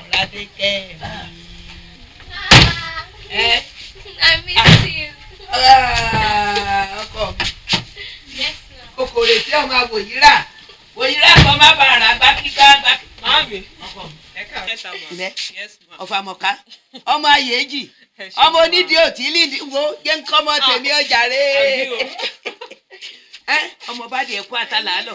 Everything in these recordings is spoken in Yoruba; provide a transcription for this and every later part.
Ọ̀làdékẹ́ ẹ. I miss you. Ah, ọkọ mi. Yes, ma'am. Kòkòrò tí ọmọ àwòyíra wòyíra kan má bàa rà gbákígbá gbá. Màámi, Ọkọ mi. ẹ káàárọ̀ mẹ́ta mà. Ilẹ̀. Yes, ma. Ọ̀fàmọ̀ká ọmọ ayéjì. Ẹ ṣé, ọmọ ma. onídìí òtí lídìí wo jẹ́ ń kọ́mọ tèmi ọjà rẹ̀. Àbí o. Ẹ ọmọ bá di ẹ̀kú àtàlà lọ,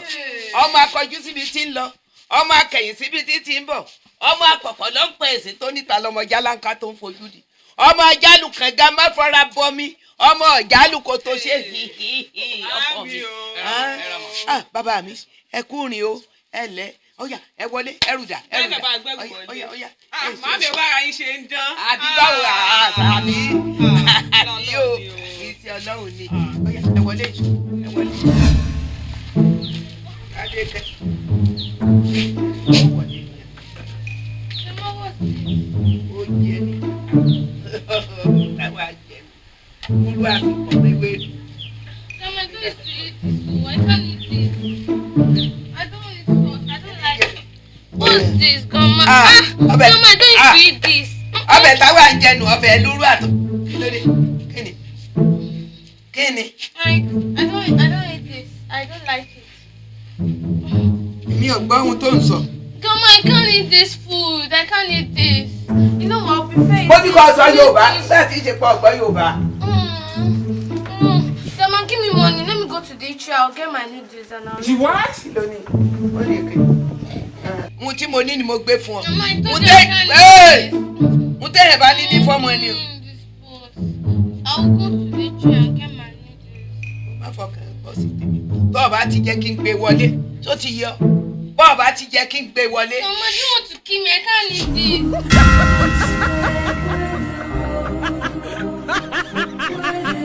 ọmọ akọjú síbi tí ń lọ, ọmọ akẹyìn síbi tí tí ń bọ̀, ọmọ akọ̀kọ̀ ló ń pè sí tó níta lọmọ jáláńká tó ń fojú di ọmọ ajálù kànga má fọra bọmi, ọmọ ọ̀jálù kò tó ṣe hihihi ọkọ mi. Àmì o. Ah, ah, bàbá mi, ẹ kú rìn o, ẹ lẹ ọyà, ẹ wọlé, ẹrù dà, ẹrù Ẹ dà. bá gbẹ́rù Ọyà. wọlé. Ọyà, ọyà. Ah, màámi, ò bára yín ṣe ń dán. Àbí báwo? Àbí Ah, àbí o Ọlọ́run ni o. Ìsì Ọlọ́run ni. Ọyà, ẹ wọlé jù, ẹ wọlé. Adékẹ́. Ó wọlé ní. Grandma, what's this? Ó jẹ ní táwa jẹ kúrú àsìkò ewé. Grandma, I don't used to eat this food. I can't eat this. I don't eat salt. I don't like it. What's this, Grandma? Ah, Ah, Grandma, I don't used ah. to eat this. Ọbẹ̀ táwa ń jẹnu, ọbẹ̀ lúrú àtọ. Kí ló dé? Kí ni? Kí ni? Like, I don't eat this. I don't like it. Mi ò gbọ́ ohun tó ń sọ. Grandma, I can't eat this food. I can't eat this. You know what? I prefer Mo ní kó sọ Yorùbá eating. láti ṣe pọ̀ ọ̀gbọ́n Yorùbá. Grandma, give me money. Let me go to the eatery. I'll get my noodles and I'll. You what? Kí ló ní? Ó ní èké. Ohun tí mo ní ni mo gbé fún ọ. Mama, I Mo told you tẹ́ I can't eat this. Mo tẹ́ ẹ̀ bá ní ní fọ́mọ ẹni o. This food. I'll go to the eatery and get my noodles. Má fọkàn bọ́ sí tèmi. Tó o bá ti jẹ́ kí n gbé wọlé, tó ti yọ. Bọ́ ọ bá ti jẹ́ kí n gbé wọlé. Mama, do you want to kill me? I can't eat this.